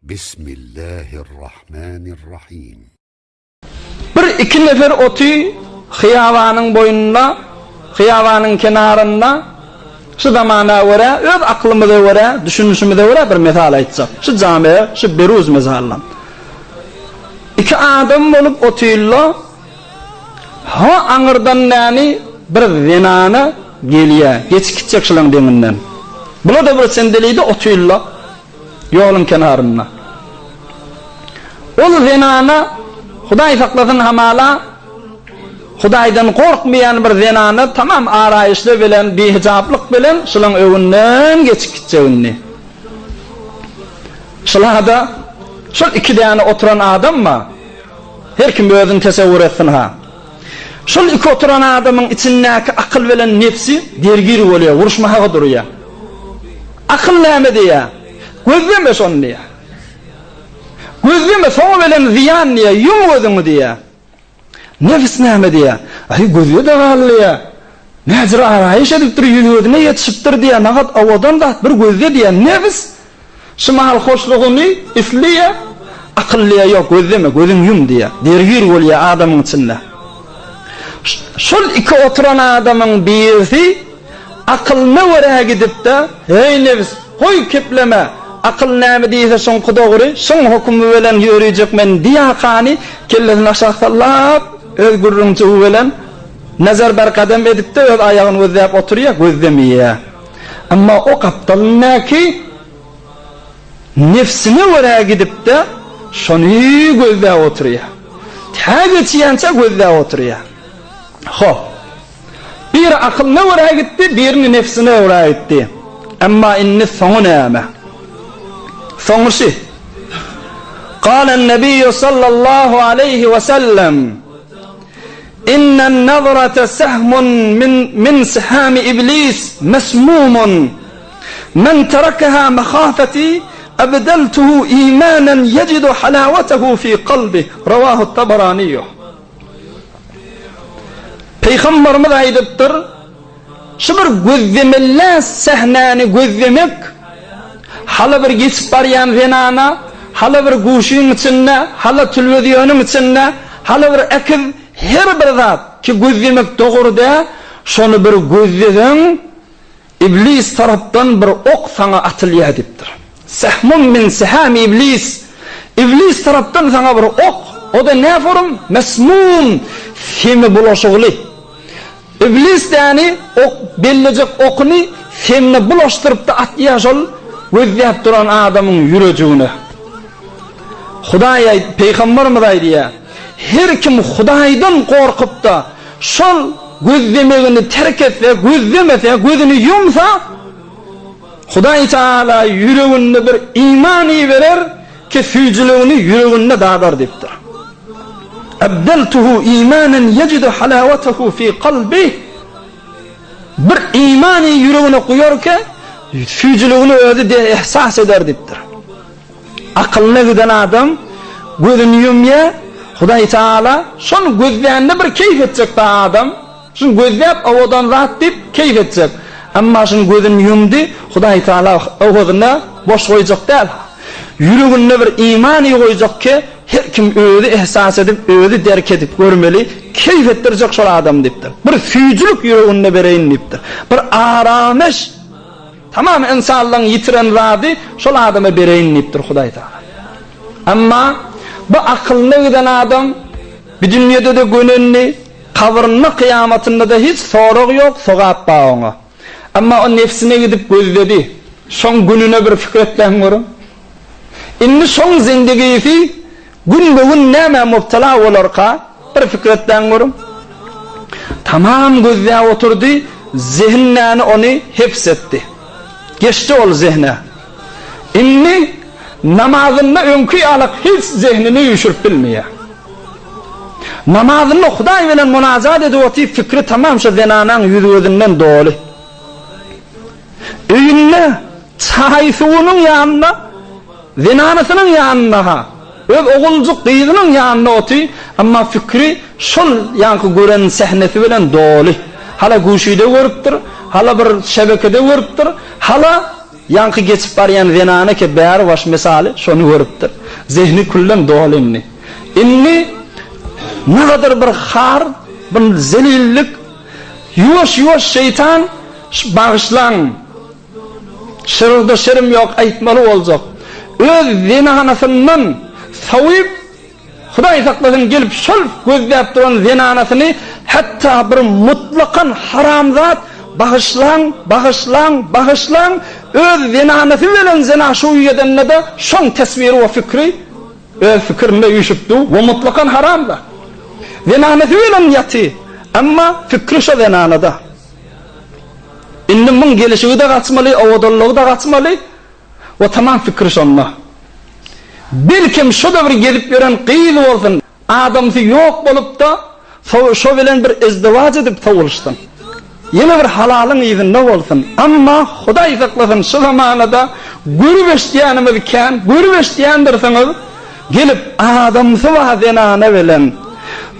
Bismillahirrahmanirrahim. Bir iki nefer oty hyýabanyň boýunda, hyýabanyň kenarynda şu zamana görä, öz aklymyza görä, düşünişimize görä bir mysal aýtjak. Şu jame, şu beruz mysaldan. Iki adam bolup otylla, ha aňyrdan näni bir zenana gelýä, geçip gitjek şulaň deňinden. Bular-da bir sendelide otylla. Ýoluň kenarynda. Ol zenana, Hudaý saklasyn hamala, Hudaýdan gorkmaýan bir zenana tamam araýyşly bilen, bihijaplyk bilen şulaň öňünden geçip gitjek indi. Şulada şol iki däne oturan adam bar. Her kim özüni tesewwür etsin ha. Şol iki oturan adamyň içindäki akyl bilen nebsi dergir bolýar, uruşmaga durýar. Akyl näme diýýär? Gözleme şony diýýär. Gözleme, soňy bilen zyýan diýýär, ýum gözüňi diýýär. Nebs näme diýýär? Aý, gözle-de gal diýýär. Näjür araýyş edipdir, ýüz-gözüne ýetişipdir diýýär, nagat owadan zat, bir gözle diýýär. Nebs Şu mahal hoşlugyny isleýär, akyl diýýär, ýok, gözleme, gözüňi ýum diýýär. Dergir bolýar adamyň içinde. Şol iki oturan adamyň birisi akylyna görä gidip-de, Heý, nebs, goý kepleme, akyl näme diýse şoňky dogry, şoň hökümi bilen ýörüjek men diýakany kellesini aşak sallap, öz gürrüňjigi bilen nazar ber gadam edip-de öz aýagyny gözläp oturýar, gözlemeýär. Emma o gapdalyndaky nebsine görä gidip-de, şony gözläp oturýar. Tä geçýänçä gözläp oturýar. Hop. Biri akylyna görä gitdi, birini nebsine görä gitdi. Emma indi soňy näme? Soňy şi. Galen-nebiýu sallallahu aleýhi we sellem. Innen nazrate sehmun min min sihami iblis mesmumun Men terekeha mehafeti ebdeltuhu imanen yecidu halawetehu fi kalbih Rawahu Tabaraniýu Pygamberimiz aýdypdyr, Şu bir gözlemellä sähnäni gözlemek, hala bir geçip barýan zenana, hala bir guşyň içinde, hala tülwezýonyň içinde, hala bir ekiz, her bir zat ki gözlemek dogry dä, şony bir gözleseň, iblis tarapdan bir ok saňa atylýar diýipdir. Sehmun min sihami iblis, iblis tarapdan saňa bir ok, o-da näforum, mesmum, semi bulaşygly. Iblis däni ok bellejek okuny semine bulaşdyrypda atýar şol gözläp duran adamyň ýürejigine. Hudaý aýt, Pygamberimiz aýdýar, Her kim Hudaýdan gorkupda şol gözlemegini terk etse, gözlemese, gözüni ýumsa, Hudaý Tagala ýüreginde bir iman iberer ki süýjüligini ýüreginde dadar diýipdir. Ebdeltuhu imanen yecidu halawetehu fi kalbih Bir imany ýüregine guýar ki, süýjüligini özi de ihsas eder diýipdir. Akylyna giden adam gözüni ýumýar, Hudaý Taala şony gözlände bir keýp etjek da adam, şuny gözläp owadan zat diýip keýp etjek. Emma şuny gözüni ýumdy, Hudaý Taala owazyna boş goýjak däl. Ýüreginde bir imany goýjak ki, her kim özi ihsas edip, özi derk edip görmeli, keýp etdirjek şol adam diýipdir. Bir süýjülik ýüreginde bereýin diýipdir. Bir arameş, tamam ynsanlaryň ýitiren zady şol adama bereýin diýipdir Hudaý Tagala. Emma bu akylyna giden adam bu dünýede-de gönendi, kabrynda, kyýamatynda-da hiç sorag ýok, sogap bar oňa. Emma o nebsine gidip gözledi. Şoň gününe bir pikir etläň görüň. Indi şoň zindigisi günbe-gün nämä mubtala bolarka, bir pikir etläň görüň. Tamam gözläp oturdy, zehin näni ony heps etdi. Geçdi ol zehne. Indi namazynda öňki ýalak hiç zehnini üýşürip bilmeýär. Namazynda Hudaý bilen munajat edip otyr, fikri tamam şo zenanaň ýüz-gözünden doly. Öýünde çaý-suwunyň ýanynda, zenanasynyň ýanynda-ha, öz oguljyk gyzynyň ýanynda otyr, emma fikri şol ýaňky gören sähnesi bilen doly. Hala guşyda görüpdir, hala bir şebekede görüpdir, hala. Ýaňky geçip barýan zenana ke bäri baş mysaly şony görüpdir. Zehni külden doly indi. Indi nagadyr bir har, bir zelillik, ýuwaş-ýuwaş şeýtan bagyşlaň, şyrda şerim ýok aýtmaly boljak. Öz zenanasyndan sowyp, Hudaý saklasyn gelip şol gözläp duran zenanasyny hatda bir mutlakan haram zat bagyşlaň bagyşlaň bagyşlaň öz zenanasy bilen zena şu edende-de şoň teswiri we fikri öz fikirinde üýşüp dur we mutlakan haram zat zenanasy bilen ýaty emma fikri şo zenanada indi muň gelişigi-de gaçmaly owadanlygy-da gaçmaly We tamam pikir şonda. Belkem şo-da bir gezip ýören gyz bolsun, adamsy ýok bolup-da, şo bilen bir izdiwaç edip sowulyşsyn. Ýene bir halalyň yzynda bolsun. Emma Hudaý saklasyn şu zamanada görüp eşidýänimiz kän, görüp eşidýändirsiňiz, gelip adamsy bar zenana bilen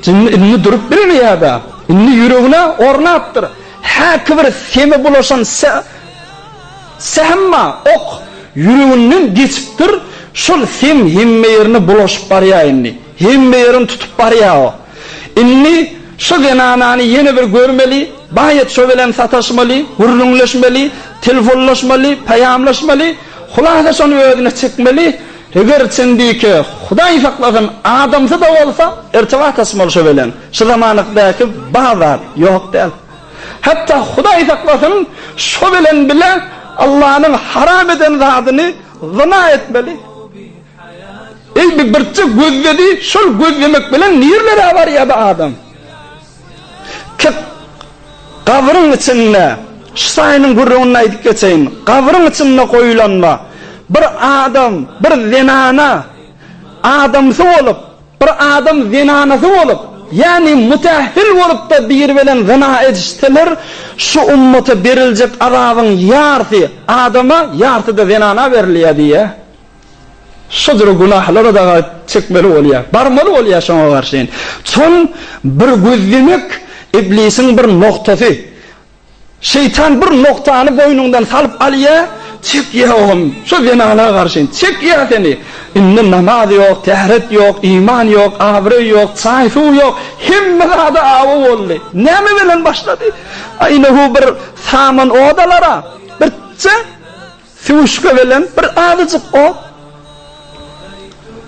indi durup bilmeýär-de, indi ýüregine ornapdyr. Häki bir seme bulaşan Sähemma ok ýüreginden geçipdir, şol sem hemme ýerine bulaşyp barýar indi. Hemme ýerini tutup barýar o. Indi şu zenanany ýene bir görmeli, baýat şo bilen sataşmaly, gürrüňleşmeli, telefonlaşmaly, paýamlaşmaly, hulasa şony özüne çekmeli. Eger çendike, Hudaý saklasyn, adamsy-da bolsa, irtibat açmaly şo bilen. Şu zamanakdaky bar zat, ýok däl. Hatda Hudaý saklasyn, şo bilen bile Allanyň haram eden zadyny zyna etmeli. Eý bi birje gözledi, şol gözlemek bilen nirlere barýar bu adam? Ki gabryň içinde, şu saýynyň gürrüňini aýdyp geçeýin, gabryň içinde goýulanda bir adam, bir zenana adamsy bolup, Bir adam zenanasy bolup, ýagny mütähhil bolup-da biri bilen zyna edişseler, şu ummata beriljek azabyň ýarsy adama, ýarsy-da zenana berilýär diýýär. Şo jüre günahlara dagy çekmeli bolýar, barmaly bolýar şoňa garşy. Çon bir gözlemek iblisiň bir nogtasy. Şeýtan bir nogtany boýnuňdan salyp alýa, çekýä ogum, şo zenana garşy, çekýä seni. Indi namaz ýok, täret ýok, iman ýok, abraý ýok, çaý-suw ýok, hemme zady awy boldy. Näme bilen başlady? Aýnahu bir saman ot alara, birçe Süwüşge bilen bir azajyk ot.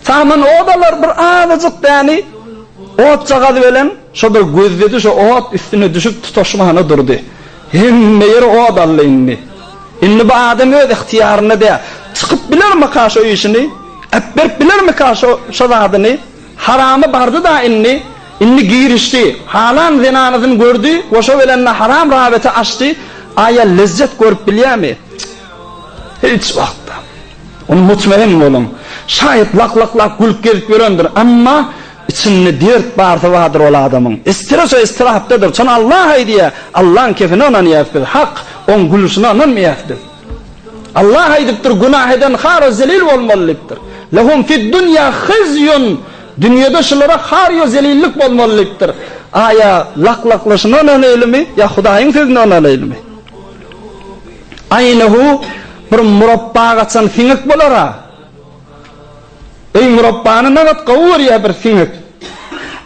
Saman ot alar bir azajyk däni otjagaz bilen şo bir gözledi şo ot üstüne düşüp tutaşmana durdy. Hemme ýeri ot aldy indi. Indi bu adam öz ygtyýarynda däl. Çykyp bilermika şo işini? Äpberip bilermika şo şo zadyny? Harama bardy-da indi. Indi girişdi. Halan zenanasyny gördi we şo bilen-de haram rabita açdy. Aýa lezzet görüp bilýärmi? Hiç wagtda. Ony mutmain boluň. Şaýat lak-laklap gülüp gezip ýörendir. Emma içinde dert barsa bardyr ol adamyň. Istres we istirapdadyr. Şony Allah aýdýar. Allaň kefine ynanýarys biz. Hak, oň gülüşine ynanmaýarys biz. Allah aýdypdyr, günah eden har we zelil bolmaly diýipdir. Lehum fid-dunýa hizyun Dünýede şulara har we zelillik bolmaly diýipdir. Aýa lak-laklaşyna ynanaýlymy ýa Hudaýyň sözüne ynanaýlymy? Aýnahu bir murapba gaçan siňek bolar-a. Eý murapbany nagat gowy görýär bir siňek.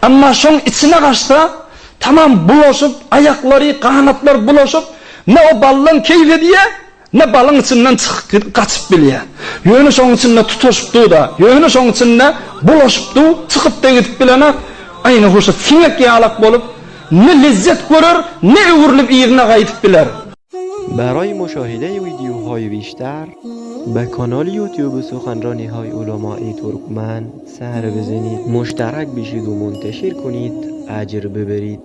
Emma şoň içine gaçsa, tamam bulaşyp, aýaklary, ganatlary bulaşyp, ne o baldan keýp edýär, Ne balyň içinden çykyp gaçyp bilýär. Ýöne şoň içinde tutaşyp dur-da, ýöne şoň içinde bulaşyp dur, çykyp-da gidip bilenok. Aýna huşy siňek ýalak bolup, ne lezzet görer, ne öwrülip yzyna gaýdyp biler. Baraý muşahide wideohaý bişter be kanal ýutube suhanranihaý ulamai turkmen ser bizenid muşterak bişid u munteşir kunid ajr biberid.